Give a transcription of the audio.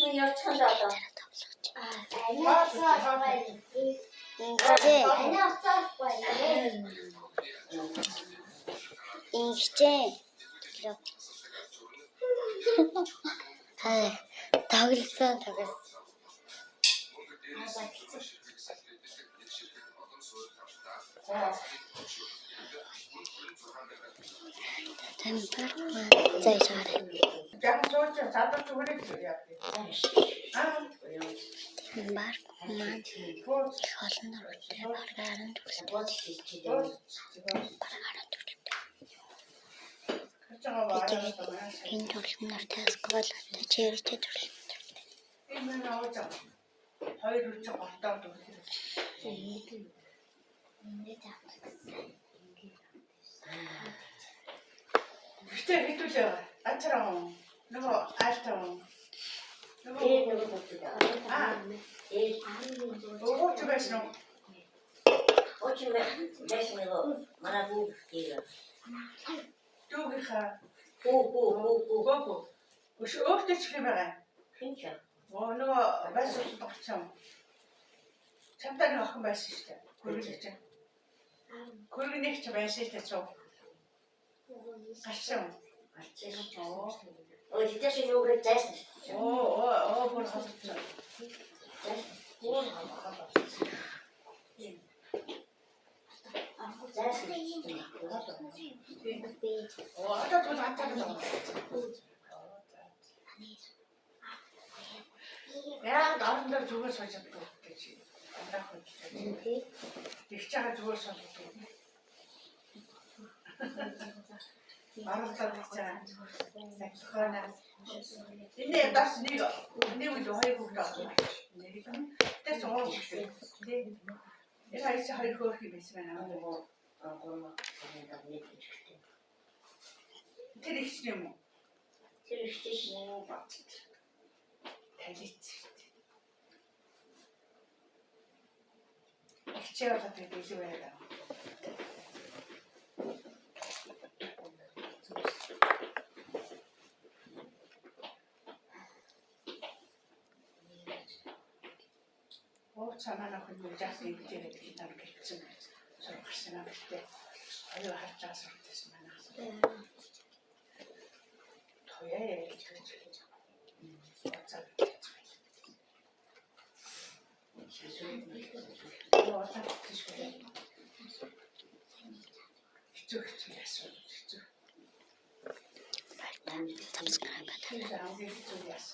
Энэ явчихсан да одоо. Ингэжээ. Ингэжээ. Та тоглосон тоглосон. Тамбар за яарай. Яг сууч залуу зүгээр л яа. Аа. Тамбар маань их олон дөрвөлтэй бараг 10 төгрөгтэй. Бараг 10 төгрөгтэй. Би тэгээд энэ төрлийн нартай сквал чиртэй төрлийн. Энэ нэг ууж хоёр үчиг голтоо дүр. Гэтэ хэдүүлээ. Ганцаараа уу? Нөгөө айлтаа уу? Нөгөө аа ууч байсан уу? Дүүгийнхаа өгөөгүй. Өш өөртөө ч юм байгаа. Оо нөгөө байсан ус гарсан. Чамтай нэг охин байсан шүү дээ. Хөргөн чинь. Хөргөнийх чи байсан шүү дээ цуу. Гарсан. Оо оо оо бүр холдсон. Бүр холдсон. Оо одоо түл ганцаараа л байгаа. Яг орондоо зүгээр сууж чаддаг гэж. Андаах гэж. Их чагаа зүгээр сууж чаддаг. Оролцоод их чагаа. Сахихана. Энэ бас нэг нэг үл хоёр хүүхэд авсан. Нэг л. Тэс гурван хүүхэд. Энэ хоёр чи хоёр хөөх юм байсан байна. Тэр их ч юм уу? Талиц. Ихчээ болоод тэгээд илүү байгаад байгаа. Оо чамаа нөхөр нь жаас ингэж яриад их тань гэлцсэн гэж сурах гарсан юм бэлтэй. Хоёр харж байгаа суртайсан манай. Туяа ярьж гэж. Уцаа. Уцаа гэж байна. Хэцүү хэцүү асуудал хэцүү. Subscribe Тэр хамгийн хэцүү яасан.